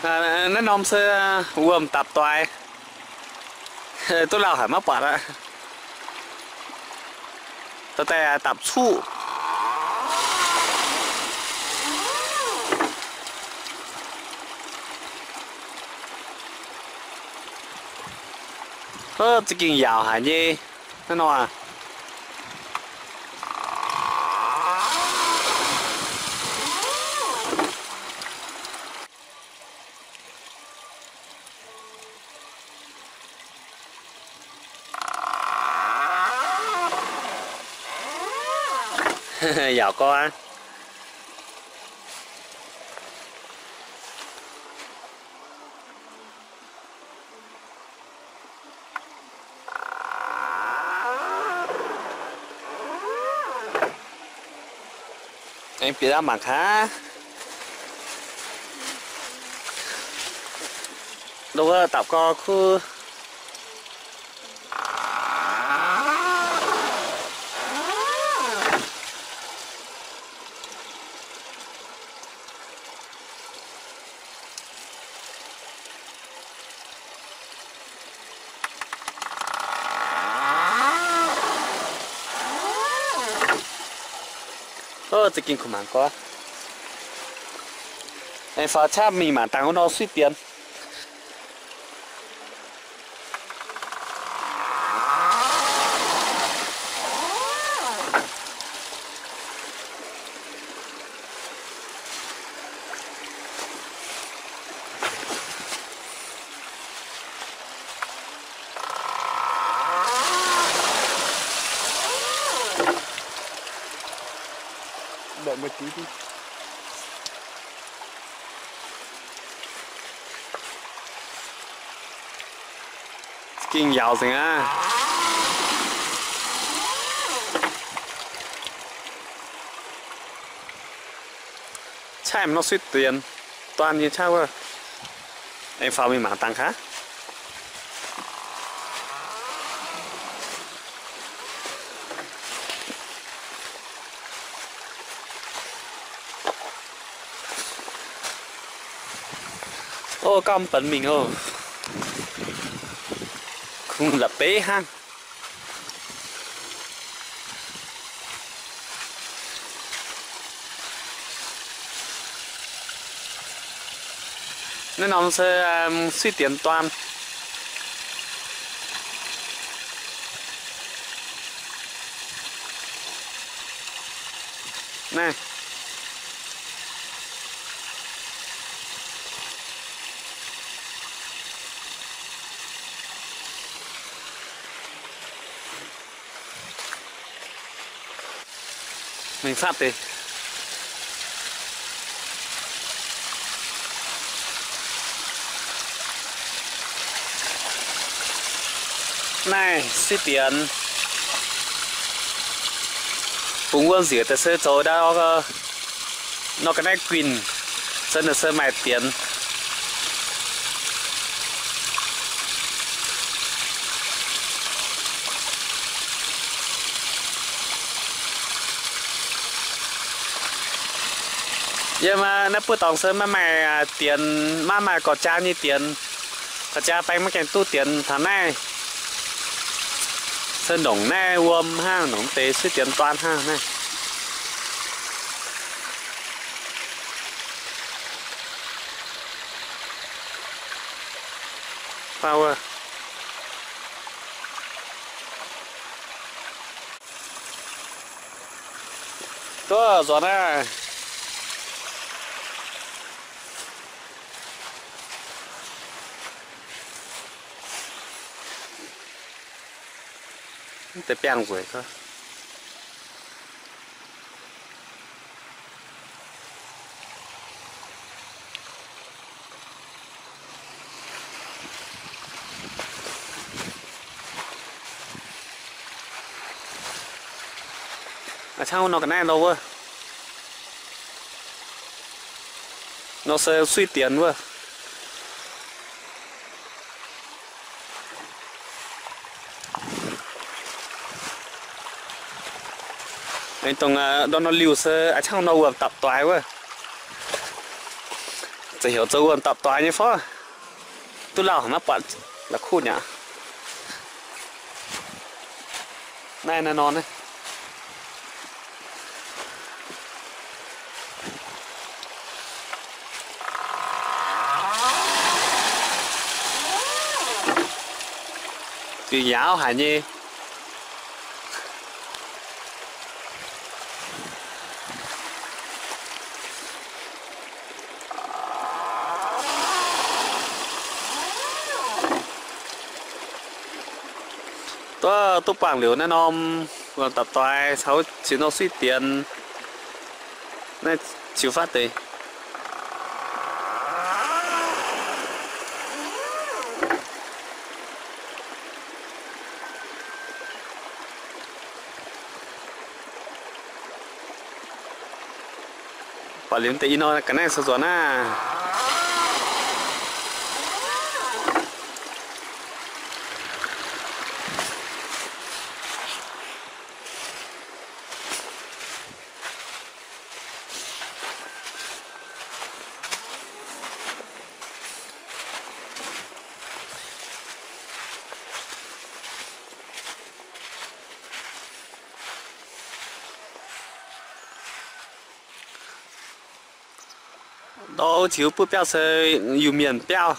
Naaiv norm se wuom dapc doix. Duqv lauh haic maiv buatc aqv. Dorh daaih dapc cuqv. Za'gengh yaauc haic nyei. Naaiv nor aac. Yaauc gorx aqv. Aengx bieqc daaih mangc gaax. Ndoh wuov dapc gorx kuv. Za'gengh kuh mangc gorx. Aengx faaux qaqv mingh mangc dangh wuov nor suiv dienx. Ging yauz nzengc aqv. Caaiv nor suiv dienx, duan nyei caaiv wuov. Aengx faaux mingh mangc dangh gaax. Ov, gauh mv benx mingh ov. Kungx la'beiv hnangv. Naaiv norm se suiv dienx duan. Naaiv. Mingh fatv deix. Naaiv suiv dienx. Bungx wuom nziec daaih se zoux ndau nor ga'naaiv guinh, se ninh se maaih dienx. Yiem naaiv buov dorngx se maiv maaih dienx, maiv maaih gorx-jaa nyei dienx. Gorx-jaa baeng maiv gaengh duqv dienx taux naaiv. Se nongc naaiv wuom hnangv, nongc deix suiv dienx duan hnangv naaiv. Faah wuov. Duqv nzuonx naaiv. Mv deix biangh nzueic gau. A'cangv nor ga'naaiv nor wuov. Nor se suiv dienx wuov. Aengx dongh nor, nor liuh se a'cangv nor wuom dapc doix wuov. Ziouc heuc zoux wuom dapc doix nyei fov. Duqv lauh haic maiv buatc la'kuv nyei. Naaiv, naaiv nor naaiv. Bieqc yaauv haic nyei. Duqv, duqv buangh liuz naaiv norm wuom dapc doix caux ziux norm suiv dienx naaiv ziux fatv deix. Buatc liuz deix ih nor ga'naaiv sou nzuonx naaiv. Ndau ziux butv biauv se Iu-Mienh biauv.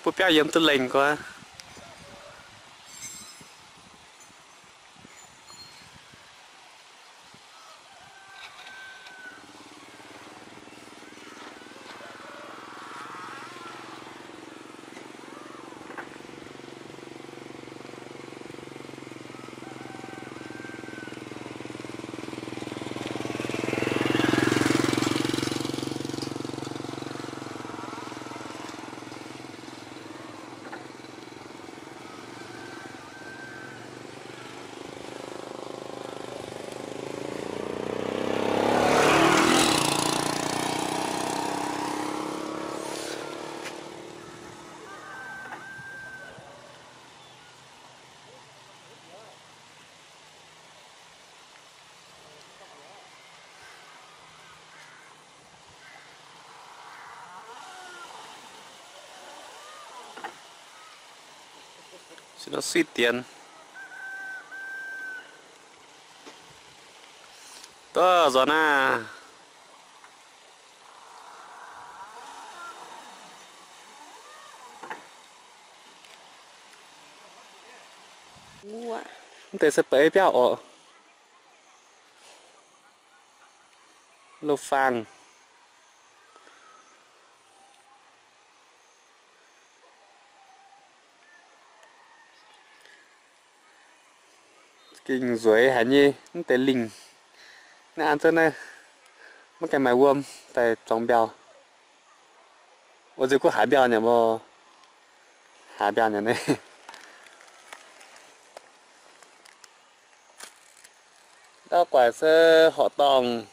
Butv biauv yiem duqv lengh gu'nguaaz. Suiv dienx. Duqv nzuonx naaiv. Mv deix se beiv biauv orqc. Loz-faang. Gengh nzueic haic nyei mv deix lingh. Naaiv an zunv naaiv maiv gaengh maaih wuom daaih zuangx mbiauh. Wuov nzunc kuv haaix mbiauh nyei mbuo, haaix mbiauh nyei naaiv. Ndau guaaic se horqc dorngh.